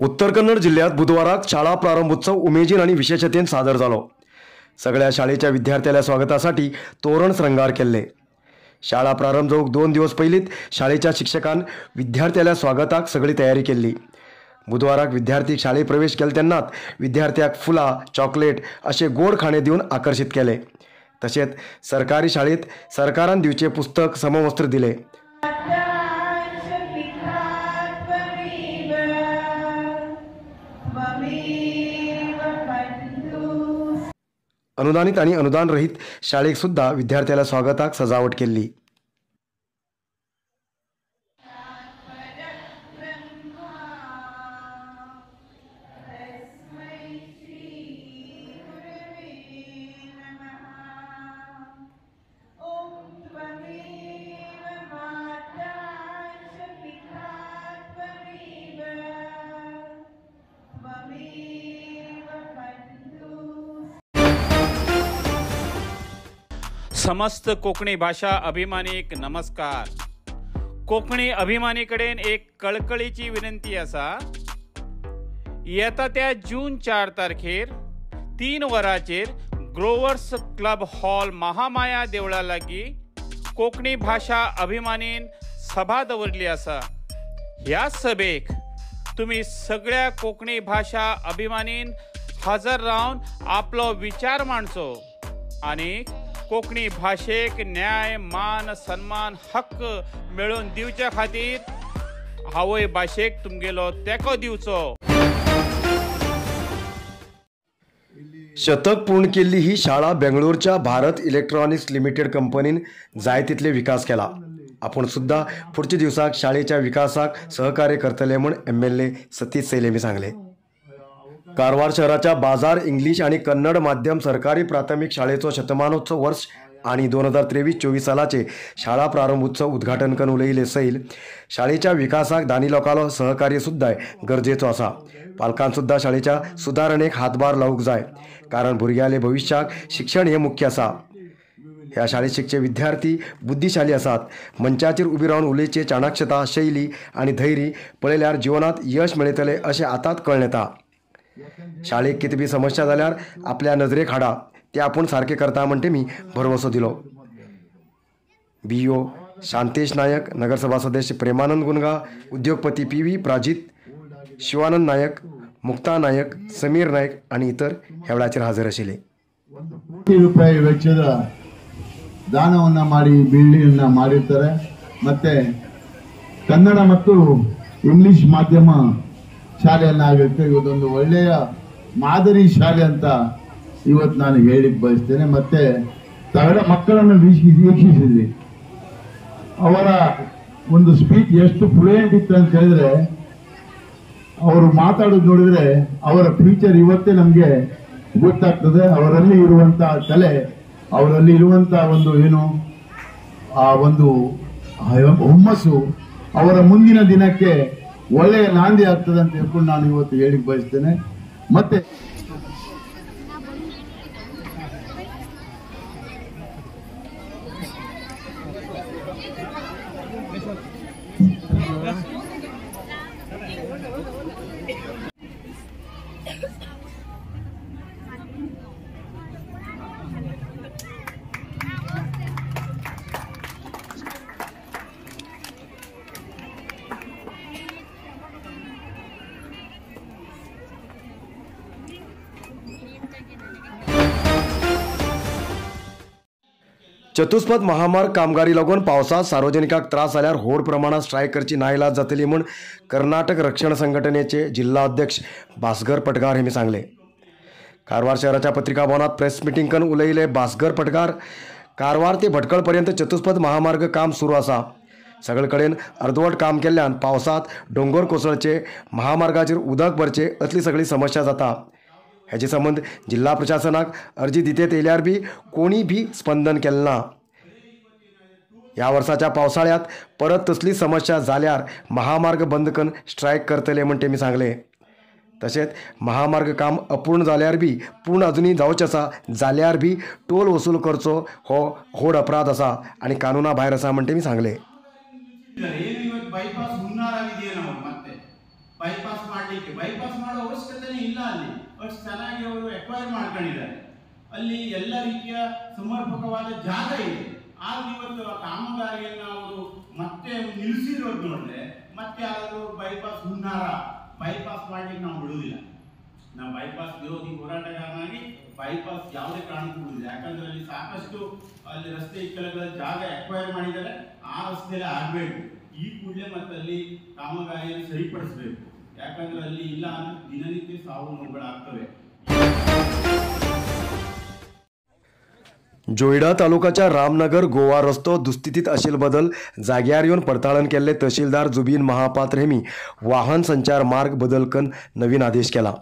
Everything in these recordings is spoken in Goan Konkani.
उत्तर कन्नड जिल्ह्यात बुधवाराक शाळा प्रारंभोत्सव उमेदीन आणि विशेषतेन सादर जालो. सगळ्या शाळेच्या विद्यार्थ्याला स्वागतासाठी तोरण श्रृंगार केल्ले. शाळा प्रारंभ जावंक 2 दिवस पयलींच शाळेच्या शिक्षकान विद्यार्थ्याला स्वागताक सगळी तयारी केल्ली. बुधवाराक विद्यार्थी शाळे प्रवेश केले तेन्नाच विद्यार्थ्याक फुलां, चॉकलेट अशे गोड खाणे दिवन आकर्शीत केले. तशेंच सरकारी शाळेत सरकारान दिवचे पुस्तक, समवस्त्र दिले. अनुदानित आणि अनुदान रहित शाळेक सुद्धा विद्यार्थ्याला स्वागताक सजावट केली. समस्त कोंकणी भाषा अभिमानीक नमस्कार. कोंकणी अभिमानी कडेन एक कळकळीची विनंती आसा. येता त्या जून 4 तारखेर 3 वरांचेर ग्रोवर्स क्लब हॉल महामाया देवळा लागीं कोंकणी भाशा अभिमानीन सभा दवरली आसा. ह्या सभेक तुमी सगळ्या कोंकणी भाशा अभिमानीन हजर रावन आपलो विचार मांडचो आनी कोंकणी भाशेक न्याय, मान, सन्मान, हक्क मेळोवन दिवच्या खातीर आवय भाशेक तुमगेलो तेंको दिवचो. शतक पूर्ण केल्ली ही शाळा बेंगळूरच्या भारत इलेक्ट्रॉनिक्स लिमिटेड कंपनीन जाय तितले विकास केला. आपण सुद्धा पुढच्या दिवसाक शाळेच्या विकासाक सहकार्य करतले म्हूण MLA Satish सैल सांगले. कारवार शहराच्या बाजार इंग्लिश आणि कन्नड माध्यम सरकारी प्राथमिक शाळेचो शतमानोत्सव वर्ष आणि 2023-24 सालाचे शाळा प्रारंभोत्सव उद्घाटन करून उलयले सैल शाळेच्या विकासाक दानी लोकांलो सहकार्य सुद्धा गरजेचो आसा. पालकान सुद्धा शाळेच्या सुधारणेक हातभार लावूंक जाय, कारण भुरग्याले भविष्याक शिक्षण हे मुख्य आसा. ह्या शाळेत शिकचे विद्यार्थी बुद्धिशाली आसात. मंचाचेर उबी रावन उलयचे चाणाक्षता, शैली आनी धैर्य पळयल्यार जिवनात यश मेळयतले अशें आतांच कळ्ळें येता. शाळेक कितें बी समस्या जाल्यार आपल्या नजरेक हाडा, ते आपूण सारकें करता म्हणटे मी भरवसो दिलो. BO Shantesh Naik, नगरसभा सदस्य प्रेमानंद गुनगा, उद्योगपती PV Prajit, Shivanand Naik, Mukta Naik, Sameer Naik आनी इतर ह्या वेळाचेर हजर आशिल्ले. 1 ಕೋಟಿ ರೂಪಾಯಿ ವೆಚ್ಚದ ದಾನವನ್ನು ಮಾಡಿ ಬಿಲ್ಡಿಂಗ್ ಮಾಡಿರ್ತಾರೆ. ಮತ್ತೆ ಕನ್ನಡ ಮತ್ತು ಇಂಗ್ಲಿಷ್ ಮಾಧ್ಯಮ ಶಾಲೆಯನ್ನಾಗಿರುತ್ತೆ. ಇವತ್ತೊಂದು ಒಳ್ಳೆಯ ಮಾದರಿ ಶಾಲೆ ಅಂತ ಇವತ್ತು ನಾನು ಹೇಳಿಕ್ಕೆ ಬಯಸ್ತೇನೆ. ಮತ್ತು ತಗಡ ಮಕ್ಕಳನ್ನು ವೀಕ್ಷಿಸಿದ್ವಿ. ಅವರ ಒಂದು ಸ್ಪೀಚ್ ಎಷ್ಟು ಫ್ಲೂಯೆಂಟ್ ಇತ್ತು ಅಂತ ಹೇಳಿದ್ರೆ, ಅವರು ಮಾತಾಡೋದು ನೋಡಿದರೆ ಅವರ ಫ್ಯೂಚರ್ ಇವತ್ತೇ ನಮಗೆ ಗೊತ್ತಾಗ್ತದೆ. ಅವರಲ್ಲಿ ಇರುವಂಥ ಕಲೆ, ಅವರಲ್ಲಿ ಇರುವಂಥ ಒಂದು ಏನು ಆ ಒಂದು ಹುಮ್ಮಸ್ಸು ಅವರ ಮುಂದಿನ ದಿನಕ್ಕೆ ಒಳ್ಳೆಯ ನಾಂದಿ ಆಗ್ತದೆ ಅಂತ ಹೇಳ್ಕೊಂಡು ನಾನು ಇವತ್ತು ಹೇಳಿಕ್ಕೆ ಬಯಸ್ತೇನೆ. ಮತ್ತೆ चतुष्पथ महामार्ग कामगारी लागून पावसात सार्वजनिकांक त्रास जाल्यार व्हड प्रमाणात स्ट्रायक करची नाईलाज जातली म्हूण कर्नाटक रक्षण संघटनेचे जिल्हाध्यक्ष भास्कर पटगार हेमी सांगले. कारवार शहराच्या पत्रिका भवनात प्रेस मिटींग करून उलयले भास्कर पटगार. कारवार ते भटकळ पर्यंत चतुष्पथ महामार्ग काम सुरू आसा. सगळे कडेन अर्दवट काम केल्ल्यान पावसात दोंगर कोसळचे, महामार्गाचेर उदक भरचे असली सगळी समस्या जाता. हेजे संबंद जिल्हा प्रशासनाक अर्जी दितेत येयल्यार बी कोणी बी स्पंदन केलें ना. ह्या वर्साच्या पावसाळ्यात परत तसली समस्या जाल्यार महामार्ग बंद करून स्ट्रायक करतले म्हण तेमी सांगले. तशेंच महामार्ग काम अपूर्ण जाल्यार बी पूर्ण अजुनूय जावचें आसा जाल्यार बी टोल वसूल करचो हो व्हड अपराध आसा आनी कानुना भायर आसा म्हण तेमी सांगले. ಬೈಪಾಸ್ ಹುನ್ನಾರವಿದೆಯೇ ನಾವು ಮತ್ತೆ ಬೈಪಾಸ್ ಮಾಡಲಿಕ್ಕೆ ಬೈಪಾಸ್ ಮಾಡೋ ಅವಶ್ಯಕತೆನೇ ಇಲ್ಲ ಅಲ್ಲಿ, ಅಷ್ಟು ಚೆನ್ನಾಗಿ ಅವರು ಎಕ್ವೈರ್ ಮಾಡ್ಕೊಂಡಿದ್ದಾರೆ. ಅಲ್ಲಿ ಎಲ್ಲ ರೀತಿಯ ಸಮರ್ಪಕವಾದ ಜಾಗ ಇದೆ. ಆದ್ರೆ ಇವತ್ತು ಆ ಕಾಮಗಾರಿಯನ್ನು ಅವರು ಮತ್ತೆ ನಿಲ್ಲಿಸಿರೋದು ನೋಡಿದ್ರೆ ಮತ್ತೆ ಯಾರಾದರೂ ಬೈಪಾಸ್ ಹುನ್ನಾರ, ಬೈಪಾಸ್ ಮಾಡ್ಲಿಕ್ಕೆ ನಾವು ಬಿಡುವುದಿಲ್ಲ. ನಾವು ಬೈಪಾಸ್ ವಿರೋಧಿ ಹೋರಾಟಗಾರನಾಗಿ ಬೈಪಾಸ್ ಯಾವುದೇ ಕಾರಣಕ್ಕೂ ಬಿಡುವುದಿಲ್ಲ. ಯಾಕಂದ್ರೆ ಅಲ್ಲಿ ಸಾಕಷ್ಟು ಅಲ್ಲಿ ರಸ್ತೆ ಇಕ್ಕೆಲಗಳ ಜಾಗ ಎಕ್ವೈರ್ ಮಾಡಿದ್ದಾರೆ, ಆ ರಸ್ತೆಯಲ್ಲೇ ಆಗಬೇಕು ಈ ಕೂಡಲೇ, ಮತ್ತೆ ಅಲ್ಲಿ ಕಾಮಗಾರಿಯನ್ನು ಸರಿಪಡಿಸಬೇಕು. ಯಾಕಂದ್ರೆ ಅಲ್ಲಿ ಇಲ್ಲ ಅಂದ್ರೆ ದಿನನಿತ್ಯ ಸಾವು ನೋವುಗಳಾಗ್ತವೆ. जोयडा तालुकाच्या रामनगर गोवा रस्तो दुस्थितीत आशिल्ले बदल जाग्यार येवन पडताळण केल्ले तहसीलदार जुबीन महापात्र हेमी वाहन संचार मार्ग बदल करून नवीन आदेश केला.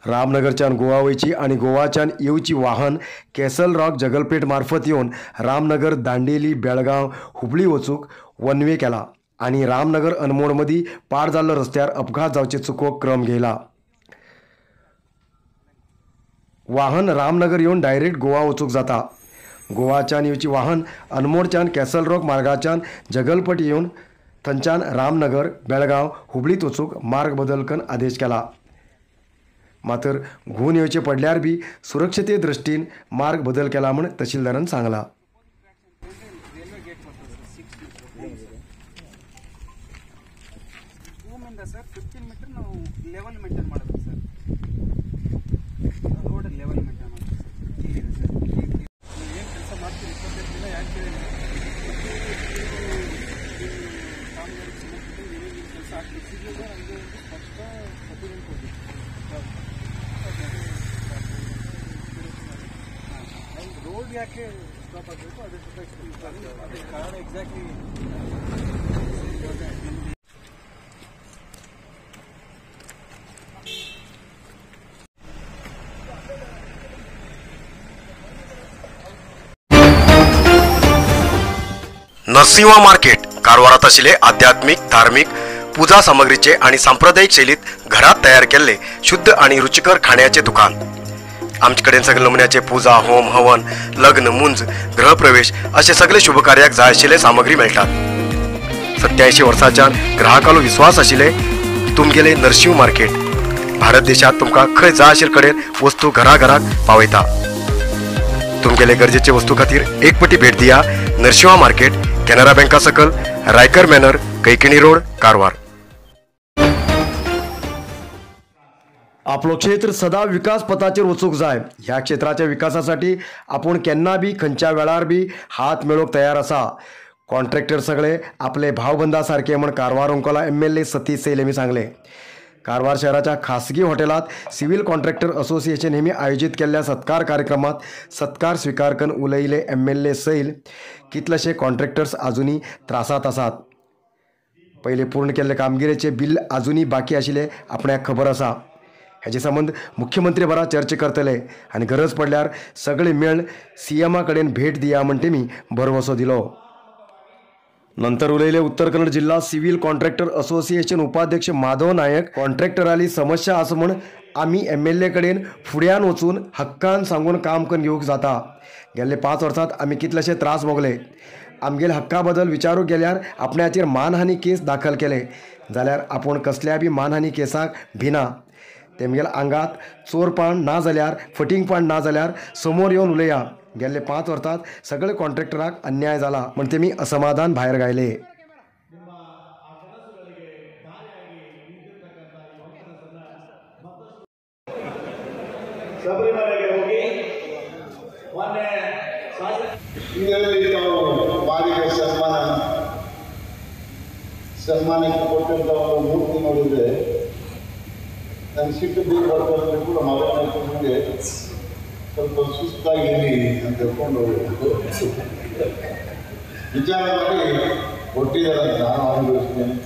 रामनगरच्यान गोवा वयची आनी गोवाच्यान येवची वाहन कॅसल रॉक जगलपेठ मार्फत येवन रामनगर दांडेली बेळगांव हुबळी वचूंक वन वे केला आनी रामनगर अनमोड मदीं पाड जाल्लो रस्त्यार अपघात जावचे चुकोवंक क्रम घेयला. वाहन रामनगर येवन डायरेक्ट गोवा वचूंक जाता. गोवाच्यान येवची वाहन अनमोडच्यान कॅसल रॉक मार्गाच्यान जगलपट येवन थंयच्यान रामनगर बेळगांव हुबळीत वचूंक मार्ग बदल करून आदेश केला. मात्र घुंवून येवचें पडल्यार बी सुरक्षते दृश्टीन मार्ग बदल केला म्हूण तहसीलदारान सांगला. ರೋಡ್ ಯಾಕೆ ಸ್ಟಾಪ್ ಆಗಬೇಕು ಅದಕ್ಕೆ ಕಾರಣ ಎಕ್ಸಾಕ್ಟ್ಲಿ. नरसिंहा मार्केट कारवारात आशिल्ले आध्यात्मिक धार्मिक पूजा सामग्रीचे आणि सांप्रदायिक शैलीत घरात तयार केल्ले शुद्ध आणि रुचिकर खाण्याचे दुकान. आमचे कडेन सगळे नमुन्याचे पूजा होम हवन लग्न मुंज गृहप्रवेश असे सगळे शुभकार्याक जाय आशिल्ले सामग्री मेळटात. 87 वर्सांच्यान ग्राहकालो विश्वास आशिल्ले तुमगेले नरसिंह मार्केट भारत देशात तुमकां खंय जाय आशिल्ले कडेन वस्तू घरा घराक पावयता. तुमगेले गरजेचे वस्तू खातीर एक पटी भेट दिया नरसिंहा मार्केट, केनरा बँका सकल, रायकर मॅनर, कैकिणी रोड, कारवार. आपलो क्षेत्र सदा विकास पथाचेर वचूंक जाय. ह्या क्षेत्राच्या विकासासाठी आपूण केन्ना बी खंयच्या वेळार बी हात मेळोवंक तयार आसा. कॉन्ट्रॅक्टर सगळे आपले भावबंदा सारके म्हण कारवार अंकोला MLA Satish सैल हेमी सांगले. कारवार शहराच्या खासगी हॉटेलात सिव्हिल कॉन्ट्रॅक्टर असोसिएशन हेमी आयोजित केल्ल्या सत्कार कार्यक्रमात सत्कार स्वीकार करून उलयले MLA सैल. कितलेशे कॉन्ट्रॅक्टर्स आजुनी त्रासात आसात. पयले पूर्ण केल्ले कामगिरीचे बिल आजुनी बाकी आशिल्ले आपणाक खबर आसा. हेजे संबंद मुख्यमंत्री बरा चर्चा करतले आनी गरज पडल्यार सगळे मेळन CMA कडेन भेट दिया म्हण तेमी भरवसो दिलो. नंतर उलयले उत्तर कन्नड जिल्हा सिव्हिल कॉन्ट्रॅक्टर असोसिएशन उपाध्यक्ष माधव नायक. कॉन्ट्रॅक्टराली समस्या आसा म्हूण आमी MLA कडेन फुड्यान वचून हक्कान सांगून काम करून घेवंक जाता. गेल्ले 5 वर्सांत आमी कितलेशे त्रास भोगले. आमगेले हक्का बदल विचारूंक गेल्यार आपणाचेर मानहानी केस दाखल केले जाल्यार आपूण कसल्या बी मानहानी केसाक भिना. तेमगेल्या आंगात चोरपण ना जाल्यार फटींगपण ना जाल्यार समोर येवन उलया. गेल्ले 5 वर्सांत सगळे कॉन्ट्रॅक्टराक अन्याय जाला म्हण तेमी असमाधान भायर गायले. ಸನ್ಮಾನಕ್ಕೆ ಕೊಟ್ಟಂತ ಒಂದು ಮೂರ್ತಿ ನೋಡಿದ್ರೆ ನನ್ನ ಸಿಟ್ಟು ಬೀಳ್ಬಾರ್ದು ಕೂಡ ಮೊದಲನೇ ಸ್ವಲ್ಪ ಸುಸ್ತಾಗಿದ್ದೀನಿ ಅಂತ ಹೇಳ್ಕೊಂಡು ವಿಚಾರ ಮಾಡಿ ಕೊಟ್ಟಿದ್ದಾರೆ ಅಂತ ನಾನು ಅನುಭವಿಸ್ತೇನೆ.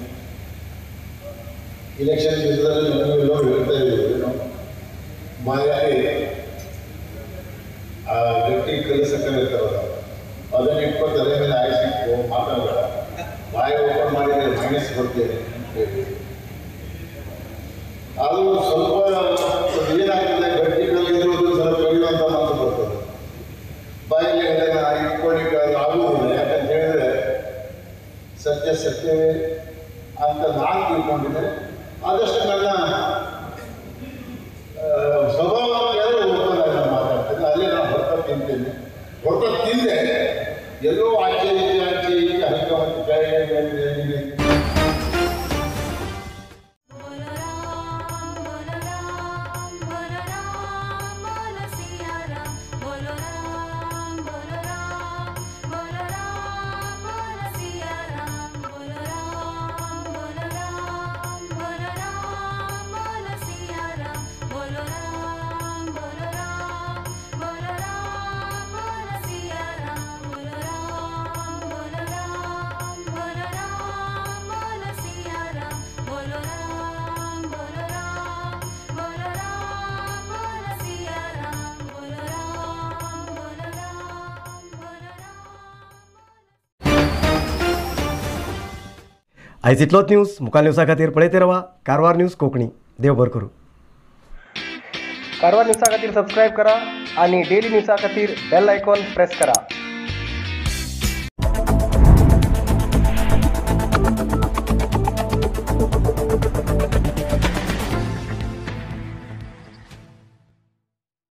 ಇಲೆಕ್ಷನ್ ದಿವಸದಲ್ಲಿ ನನಗೆಲ್ಲೋ ಹೇಳ್ತಾ ಇದ್ದೀವಿ, ಬಾಯಲ್ಲಿ ಆ ಗಟ್ಟಿ ಕಲಿಸಕ್ಕಾಗಿರ್ತಾರಲ್ಲ ಅದನ್ನ ಇಟ್ಕೊಂಡು ತಲೆ ಮೇಲೆ ಆಯಿಸಿಟ್ಟು ಮಾತಾಡಬೇಡ, ಬಾಯಿ ಓಪನ್ ಮಾಡಿದರೆ ಮೈನಸ್ ಬರ್ತೇನೆ ಅಂತ ಹೇಳಿ. ಅದು ಸ್ವಲ್ಪ ಏನಾಗ್ತದೆ, ಗಟ್ಟಿ ಕಲ್ಲಿದ್ರು ಸ್ವಲ್ಪ ಕಲಿಯುವಂಥ ಮಾತು ಬರ್ತದೆ. ಬಾಯಲ್ಲಿ ಅದನ್ನು ಇಟ್ಕೊಳ್ಳಿಕ್ಕೆ ಅದು ಆಗುವುದಿಲ್ಲ. ಯಾಕಂತ ಹೇಳಿದ್ರೆ ಸತ್ಯ ಸತ್ಯವೇ ಅಂತ ನಾನು ತಿಳ್ಕೊಂಡಿದ್ದೆ. ಆದಷ್ಟು ನನ್ನ ಎಲ್ಲೋ ಆಚೆ ಈಚೆ ಆಚೆ ಈಚೆ ಹಂಗೆ ಒಂದು ಕೆಳಗೆ ಮೇಲೆ. बोलो राम बोलो राम बोलो राम बोलो सिया राम बोलो राम बोलो राम बोलो राम बोलो सिया राम बोलो राम बोलो राम बोलो राम बोलो सिया राम बोलो राम बोलो राम बोलो राम बोलो सिया राम बोलो राम बोलो राम बोलो राम बोलो सिया राम बोलो राम बोलो राम बोलो राम बोलो सिया राम बोलो राम बोलो राम बोलो राम. आयज इतलोच न्यूज. मुखार न्यूजा खातीर पळयत रावा कारवार न्यूज कोंकणी. देव बरें करूं. कारवार न्यूजा खातीर सबस्क्रायब करा आणि डेली न्यूजा खातीर बेल आयकॉन प्रेस करा.